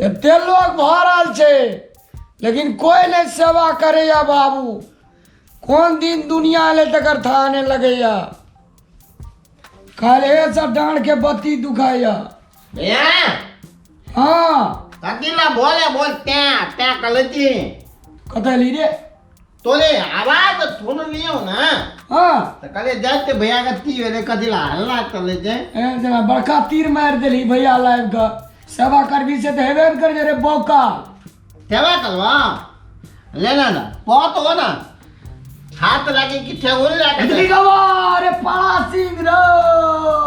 एते लोग भऽ रहल छै लेकिन कोइ नहि सेवा करैया बाबू। कोन दिन दुनिया एलै तकर थाह नहि लगैया। काल्हिएसँ डाँड़के बत्ती दुखाइया। भैया। हाँ। कथी ला बोले बोल त्या त्या कलती। कतऽ एली रे? तोरे आवाज सुन लियो ना। हाँ। तो कले जाते भैया का ती वेले कथी ला हल्ला चले जे। ए जना बड़का तीर मारि देली भैया लाइव के। सेवा करबी से तऽ हेबे ने कर रे बौका। सेवा करवा ले ना ना बहुत हो ना हाथ लागे कि ठेहुन लागे। इतनी गवा अरे पाला सिंह रो।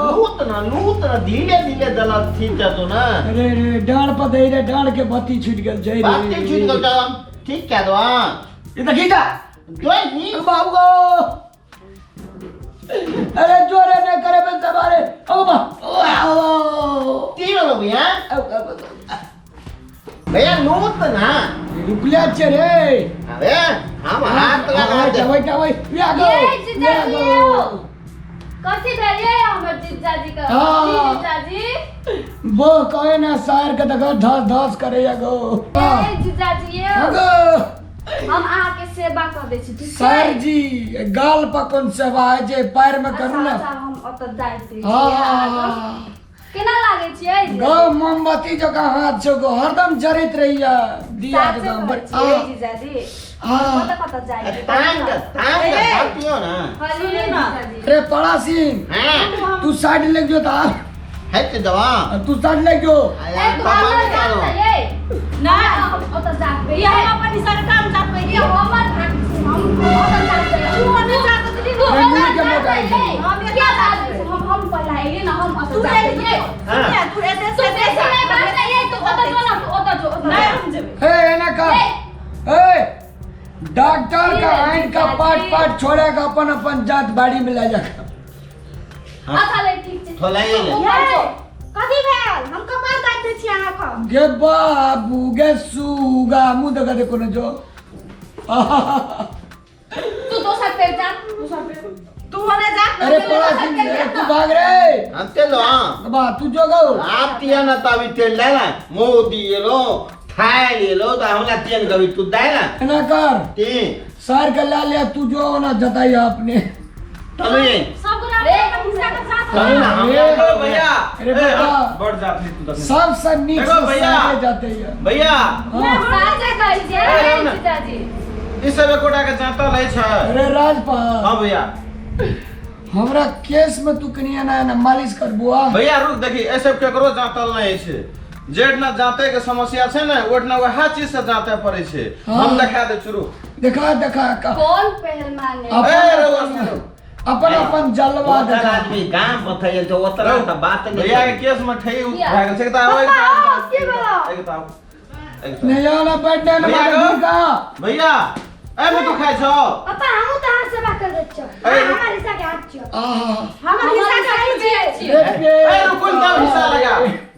लूत ना धीरे धीरे दला ठीक जातो ना। अरे रे डाँड़ पर दे रे डाँड़ के बत्ती छूट गेल जय रे। बत्ती छूट गेल तो ठीक कह दो। हाँ ये तो खींचा जो ही बाबू को। अरे जोरे ने करे बे सवारे ओ बा ओ तीन लोग भैया भैया लूत ना रुकले छे रे। अबे हम हाथ लगा दे। जावे जावे या गो ये जीजाजी या यौ। गो। कथी भेल ये हमर जीजाजी के? हाँ। जीजाजी बो कहे ना सार के देखो धस धस करे या गो। ए जीजाजी यौ। अगो हम अहाँ के सेवा कर दै छी, ठीक छै? सर जी गाल पर कोन सेवा है जे पैर में करू ना। अच्छा, हम ओतऽ जाइ छी। हाँ। केना लागै छियै? गो मोमबत्ती जकाँ हाथ छौ गो हरदम जरैत रहिया दिया साचे जकाँ कहै बड़- छियै हाँ। जीजाजी। हाँ। कतऽ कतऽ जाइ छियै? टांग टांग धरतियो ना। सुनू ना। जीजाजी। अरे पड़ा सिंह हां तू साइड ले जो ता है तो दवा तू साइड ले जो। ए, तू हमर जात है ये। ना। हम ओतऽ जात पे। ये हम अपन हिस्सा के काम जात पे। ये हमर भाग छै, हम ओतऽ जात पे। तू ओने जात पे। तू अरे ओतऽ मुँह के जात पे मोटाइ छै। ये। हम क्या बात छै? हम पहिला एलियै ना, हम ओतऽ तू जात पे ये। हां। तू एते तू से बेसी नहि बात है ये, तू ओतऽ जो ना, तू ओतऽ जो, ओतऽ नहीं जो। हम जेबै। हे एना कर। ए डॉक्टर का आइन का पार्ट पार्ट छोड़ेगा अपन अपन जात बाड़ी में ले जाकर। अच्छा ले ठीक छै। थोड़ा ये ले। ऊपर जो। कथी भेल? हम कपार काटि दै छी अहाँके। गे बाबू गे सुगा मुंह देखा देखो न जो। तू दोसर पे जा, दोसर पे। तू ओने जा। अरे पड़ा सिंह अरे तू भाग रे। हम ते लो। हां बा तू जो गो। आप तिया ना तभी तेल डाला मोदी ये लो थाई ले लो तो हमरा तियन कभी तू दाय ना। एना कर। ती सर के ला लिया तू जो ना जताई आपने। तभी सब गोरा अपन हिस्सा के साथ। तभी ना हम अरे भैया अरे ए, बाबा। बढ़ जात नहीं तू तखनी। सबसे नीक देखो से भैया। सारे जाते हैं। भैया। हाँ। साचे कहै छियै, ए, राम ना। जीजाजी। ई सब एकोटा के जांतल अछि। अरे राजपाल। हाँ भैया। हमरा केस में तू कनी एना एना मालिश कर बुआ। भैया रुक देखी ए सब केकरो जांतल नहीं अछि। जेठना जांते के समस्या छै ने ओठना वएह चीज से जांते पड़ै छै। हाँ। हम देखा दे शुरू। देखा देखा का। कोन पहलवान है? अपन ए, रउआ अपन सुनू। अपन अपन जलवा ओतरा देखा। आदमी गाम बथैल छै, ओतरा तऽ बात नहि भैया के केस में ठई किया? भए गेल छै तऽ आबै पापा, की भेलौ? एक ताव। एक ताव। नहीं आना बैठने ना भैया बैठने गो। का। भैया ए मैं तू खाइ छौ? पापा हमहूँ तऽ अहाँ सेवा कर दै छियौ। ए, अहाँ हमर हिस्सा के हाथ छियौ। आहा। हमर हिस्सा के हाथ छियै। देख के। ए रुकुल तब हिस्सा लगा।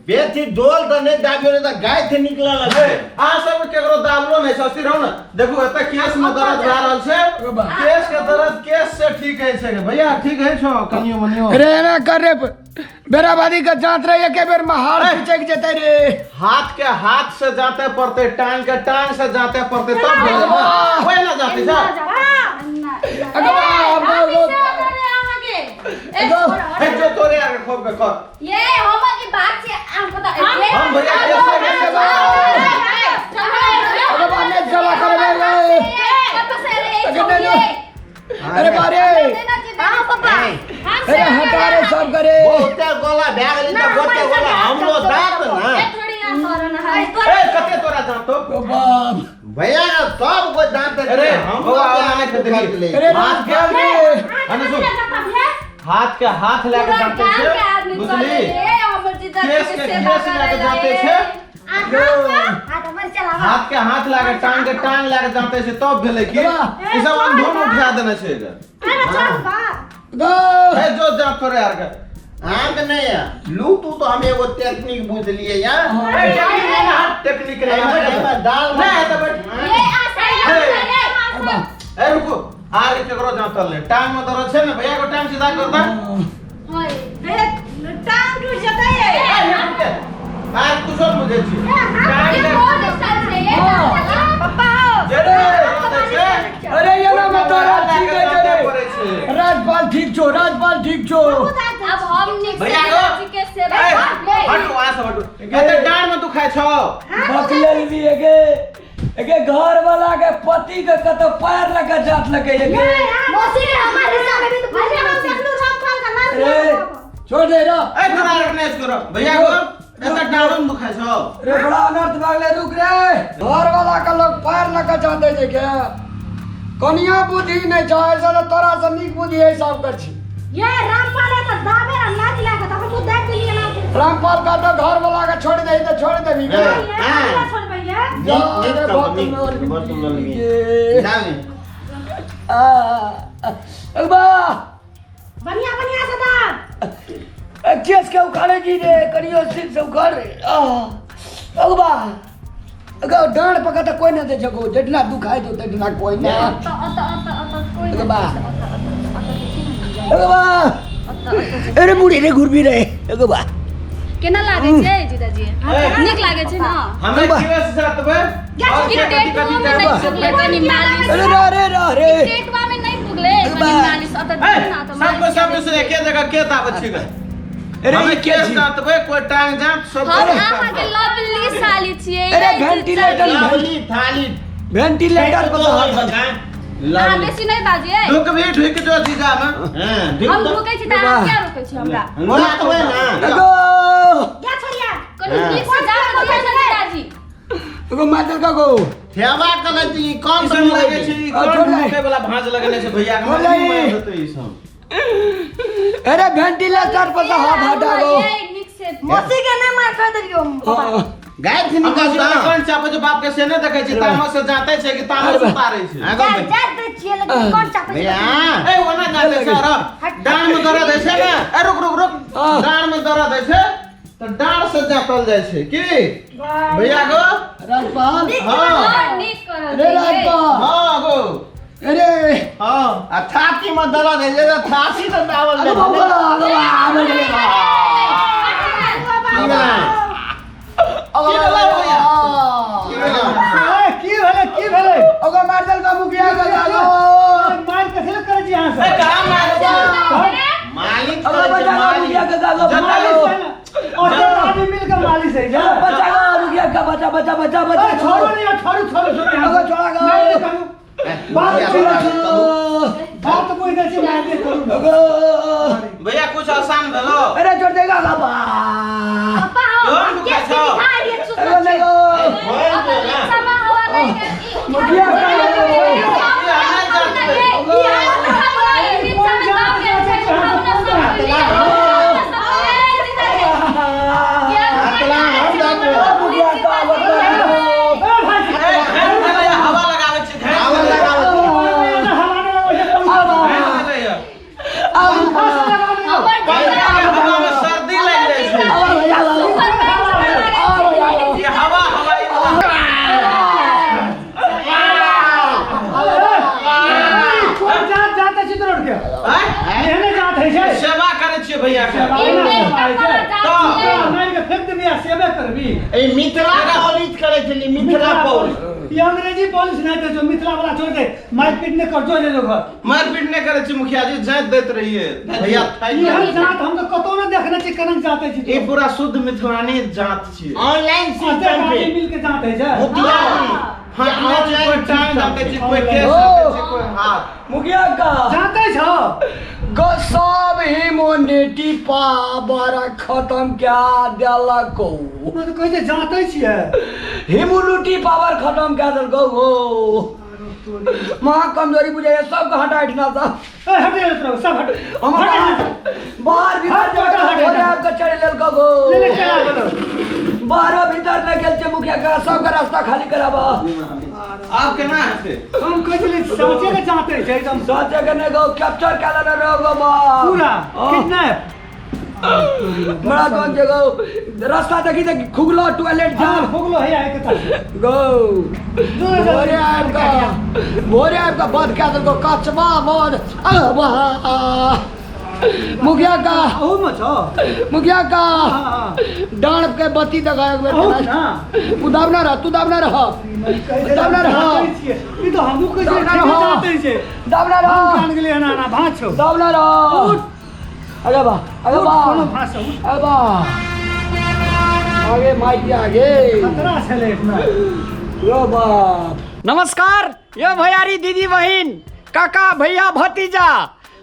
बेसी डोल तऽ नहि दाबियो ने तऽ गाय थे निकलऽ लगतै। ए, अहाँ सब केकरो दाबलो नहि छै, स्थिर रहू ने। देखू एतऽ केस में दर्द भए रहल छै। ओ बा। केस के दर्द केस से ठीक है छै भैया, ठीक है छौ कनियो मनियो। अरे एना कर रे बेराबादी के जांत रहे एके बेर में हार खिचक जेतै रे। हाथ के हाथ से जाते पड़ते, टांग के टांग से जाते पड़ते तब भेल। वाह। ओए ना जाते सर। अगवा हम गो। हिस्सा देबै अहाँके। ए, गो। छोड़, हे जो तोरे आगे खोप के कर। ये हमर ई बात छै, अहाँ पता हम भैया केस से अरे बा। अरे बा ने सेवा करबे रे। अरे नहीं, अरे बारे। हाँ पापा। अरे हटा रे सब करे। बहुते गोला भए गेलै तऽ गोटे गोला हमरो दाँत ने। ए कते तोरा जातो? ओ बाप। भैया सब कोइ दाँत अरे, हमरो बौआ, दाँत आना नहीं दुखाइत लै। अरे राजपाल रे। अने सुन। हाथ के हाथ लए के जाते छै बुझली? केस के केस लए के जाते छै। हाथ हमर चलावा। हाथ के हाथ लए के टांग के टांग लए के जाते छै तब भेलै की? वाह। ई सब अंधुन उठा देने छै गे। अरे चल बा। गो। ए जो जात तोरे आर के। अहाँके नहि है लूटू तो हम एगो टेक्निक बुझलियै या। ए टेक्निक नहि हाथ टेक्निक नहि एहिमे दाल नहि तऽ बैठ। अरे बा। ए रुकू आर के केकरो जातल नहि। टांग में दर्द छै ने भैया को टांग सीधा कर दा। हे, टांग टूटि जेतै। ए, हे रुके। आर कुछो नहि बुझै छी। टांग छो राजपाल ठीक छो अब हम नीक से भैया गो। जीजाजी के सेवा ए, करबै। हटू वहाँ से हटू एते डाँड़ में दुखाय छौ बकलेल भी एगे एगे घर वाला के पति के कतो पैर लगा जात लगे एगे मौसी के हमार हिस्सा में भी तो अरे हम देखलू रामपाल का लाल अरे छोड़ दे रा ए थोड़ा रखने करो भैया गो एते डाँड़ में दुखाय छौ रे बड़ा अनर्थ भागले रुक रे घर वाला के लोग पैर लगा जाते जे के कनिया बुद्धि नहीं चाहे से तोरा से नीक बुद्धि है सब कर छी ये रामपाल है तो दाबे रा नाच लागे तो हम देख लिए ना रामपाल का तो घर वाला के छोड़ दे तो छोड़ देबी हाँ। ये हमरा छोड़बै ये नीक नीक काम, नीक, बहुत सुंदर लगे। जाओ ने। अगबा बढ़िया बढ़िया से दाब केस के उखाड़े जी रे करियो सिर से उखाड़ रे अगबा अगो डांड पकड़ तो कोई ना दे सको जितना दुखाए तो तितना कोई ना अत अत अत अत कोइ नहि अगबा। अत अत अत देखी ने। अगबा अत अत अरे मुड़ी रे घुरबी रे अगबा केना लागै छै जीजाजी नीक लागै छै ने हमे केस जातबे ई टेटुओ में नहि पुगलै कनि मालिश अरे रे रे रे रे टेटुआ में नहि पुगलै कनि मालिश अत ए देखी ने अत सबको सब से एके जगह के दाबे छी गे अरे हमे ई के केस छी जातबे कोई टांग जात सब हम अहाँके लवली साली छियै अरे यै वेंटिलेटर जीजाजी। लावली, थाली वेंटिलेटर पर हाथ अहाँ बेसी नहि बाजियै ढुक भी ढुक जो जीजा में हाँ, ढुक हम तो। ढुकै छी तऽ अहाँ किया रोकै छी हमरा जातबै ना। अगो क्या छोड़िया कनि नीक से जा कऽ दिअ ने जीजाजी अगो मादल का गो थेवा करै छी, ई कौन ई सब सब लागे छै ई आ, कौन छोड़ दे। ढुके वाला भांज लगने छै भैया के छोड़ दे। मार देतै ई सब अरे वेंटिलेटर पर से हाथ हटा गो यै नीक से मौसी के नहि मार कर देलियो पापा गाय से हम निकल कौन कौन चापे छै बाप के से नहि देखै छी तामस से जाते छै कि तामस उतारै छै हाँ, गो जा जा दे छियै लेकिन कोन चापै छै भैया ए ओना जाते छै अरे डाँड़ में दर्द होइ छै ने ए रुक रुक रुक हाँ। डाँड़ में दर्द होइ छै तऽ डाँड़ से जातल जाइ छै की भैया गो राजपाल हाँ बड़ नीक करल अरे छै यै। राजपाल हाँ गो अरे हाँ आ छाती में दर्द होइ छै तऽ छाती से दाबल अरे जाइ बाबा छै। अरे बाबा की भेलै? अरे की भेलै भैया? बाबा की भेलै? ए, की भेलै की भेलै अगो मारदल का मुखिया का जागो मार कथी लए करै छी अहाँ ए सब कहाँ मारै छै मालिक अगो करै छै, बचा गो मालिक। मुखिया का जागो मालिश है ना ओते आदमी मिल के मालिश है जा बचा गो मुखिया का बचा बचा बचा बचा ए, छोड़ो नहीं यार, छोड़ो छोड़ो छोड़ो यहाँ अगो से। छोड़ा गो मार दे करू ए, बात मुखिया छोड़ो, करू। बात कोई नहीं छै मार दे करू अगो भैया कुछ आसान भेलो अरे छोड़ देगा बाबा पापा जोर हम दुखाइ केस के छौ। दिखा दिए अरे देखो होय जो ना। समय हवा नहि के ई मुखिया का मुखिया का बचा ए भाई ए घाम भेलै हवा लगाबै छै घाम हवा भेलै। लगाबै छै। हलाने लगै छै पंखा घाम भेलैया। पंखा के हवा में सर्दी लागि जाइ छै ई हवा हवा ई कोन जात जात छै तोर के आँय? एहने जात है छै सेवा करै छियै भैया के मार के फेंक देबी आ सेवे करबी ई मिथिला पॉलिश करै छली मिथिला पॉलिश ई अंग्रेजी पॉलिश नहीं दे जो मिथिला वाला छोड़ दे मार पीट ने कर जो जे घर मारपीट नहि करै छी मुखिया जी जाइत दैत रहियै भैया थाकि एहन गेल। जात हम तो कतौ न देखने छी कनक जात है छी ई पूरा शुद्ध मिथिलानी जात छियै ऑनलाइन अते सिस्टम आदमी छै मिल के जात है छै मुखिया जी हाथ छै कोई टांग जाते छै कोई केस जाते छै कोई हाथ मुखिया का जाते छौ गो सब हिमोनेटी पावर खत्म क्या देलको मैं तो कहै छै जाते छियै हिमुलुटी पावर खत्म क्या देलको हो महा कमजोरी बुझाइए सबके हटा हटना था ए हट जा तोरा सब हट हम बाहर भीतर हट, हट, हट, भोरे आबि के चढ़ि लेलको गो ले ले चला बोलो बाहरो भीतर नहि गेल छै मुखिया का सबके रास्ता खाली कराबा आब केना हेतै हम कहै छली साँचे के जाते छै एकदम सोचे के नहि गो कैप्चर कए लेने रहो गो बा पूरा किडनैप बड़ा कौन छै गो रास्ता देखी तऽ खुगलो टॉयलेट हाँ जाम हो गेलो है आइ के तक गो भोरे आबि कऽ भोरे आबि कऽ बंद कए देलको कचबा बंद वाह मुखिया का अहू में छौ मुखिया का हाँ, डाँड़ के बत्ती देखा एक बेर अहू केना। ना तू दाबना रह, तू दाबना रह, दाबना रह। ई तो हमहू कहै छियै दाबना ठीके रह। जाते छै दाबना हम रह, कान गेलियै एना एना भाँज छौ दाबना रह। उठ। अरे बा, अरे उठ, बा, कोनो भाँज छौ उठ। अरे बा, आगे माइक आगे खतरा छलै एहिठिना। यो बाप। नमस्कार यो भैयारी दीदी बहिन काका भैया भतीजा,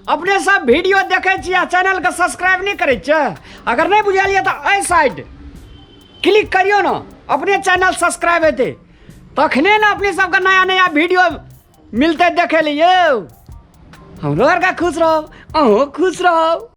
अपने सब वीडियो देखे छी आ चैनल के सब्सक्राइब नहीं करे छियै? अगर नहीं बुझल ये तो एहि साइड क्लिक करियो ना, अपने चैनल सब्सक्राइब हेतै तखने ना अपने सबके नया नया वीडियो मिलते देखे लिए। हमरो आरके खुश रहब, अहूँ खुश रहब।